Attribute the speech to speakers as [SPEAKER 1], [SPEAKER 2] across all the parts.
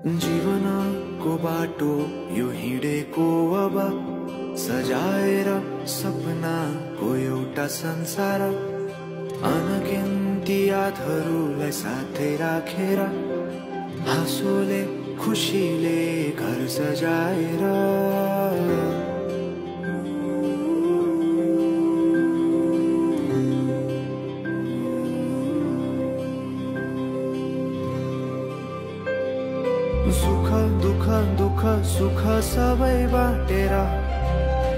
[SPEAKER 1] जीवनको बाटो यो हिँडेको अब सजाएर सपनाको एउटा संसार अनगिन्ती यादहरूलाई साथै राखेर हाँसोले खुसीले घर सजाएर सुख दुख दुख सुख सबै बाटेर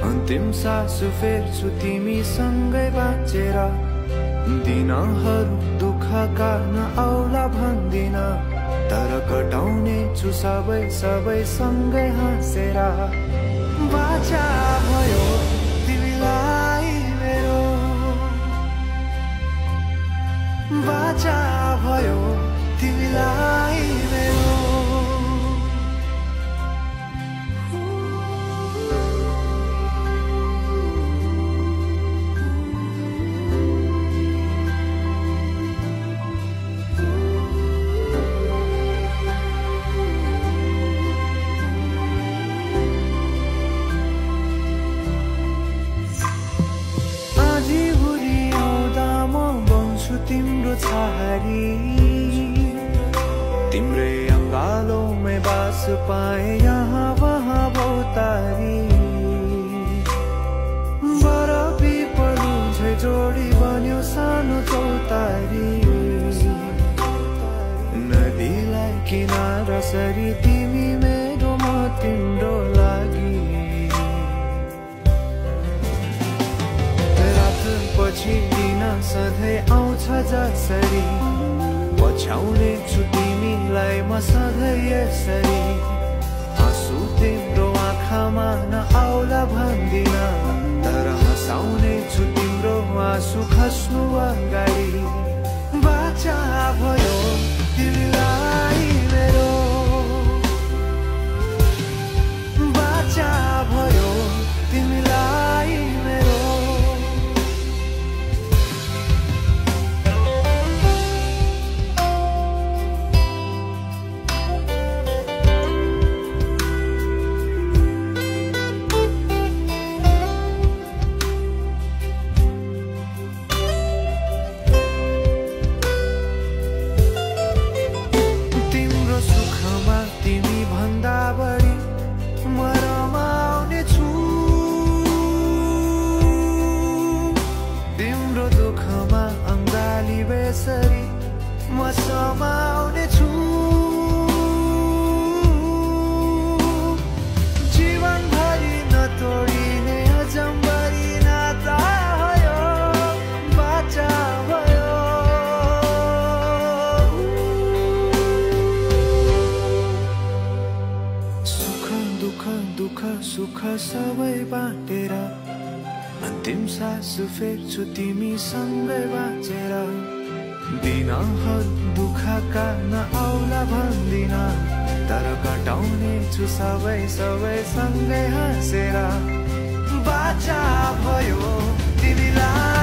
[SPEAKER 1] अन्तिम सास फेर्छु तिमीसँगै बाँचेर दिनहरू दुःखका नआउला भन्दिन तर कटाउने छु सबै सबै सँगै हाँसेर बाचा भयो तिमीलाई मेरो बाचा भयो तिमीलाई मेरो तिम्रो छहारी तिम्रै अङ्गालोमै बास पाए यहाँ वहाँ बहुतारी बर पिपलु झै जोडी बन्यो सानो चौतारी नदीलाई किनारा सरी तिमी मेरो म तिम्रो लागि पछि दिन सधैँ आउँछ जसरी पछ्याउने छु तिमीलाई म सधैँ यसरी आँसु तिम्रो आँखामा नआउला भन्दिन तर हँसाउने छु तिम्रो आँसु खस्नु अगाडि बाचा भयो तिमीलाई मेरो बाचा भयो तिमीलाई मेरो म समाउने छु जीवनभरि नतोडिने अजम्बरी नाता भयो बाचा भयो सुख दुख दुख सुख सबै बाटेर अन्तिम सास फेर्छु तिमीसँगै बाँचेर दिनहरू दुःखका नआउला भन्दिन तर कटाउने छु सबै सबै सँगै हाँसेर बाचा भयो तिमीलाई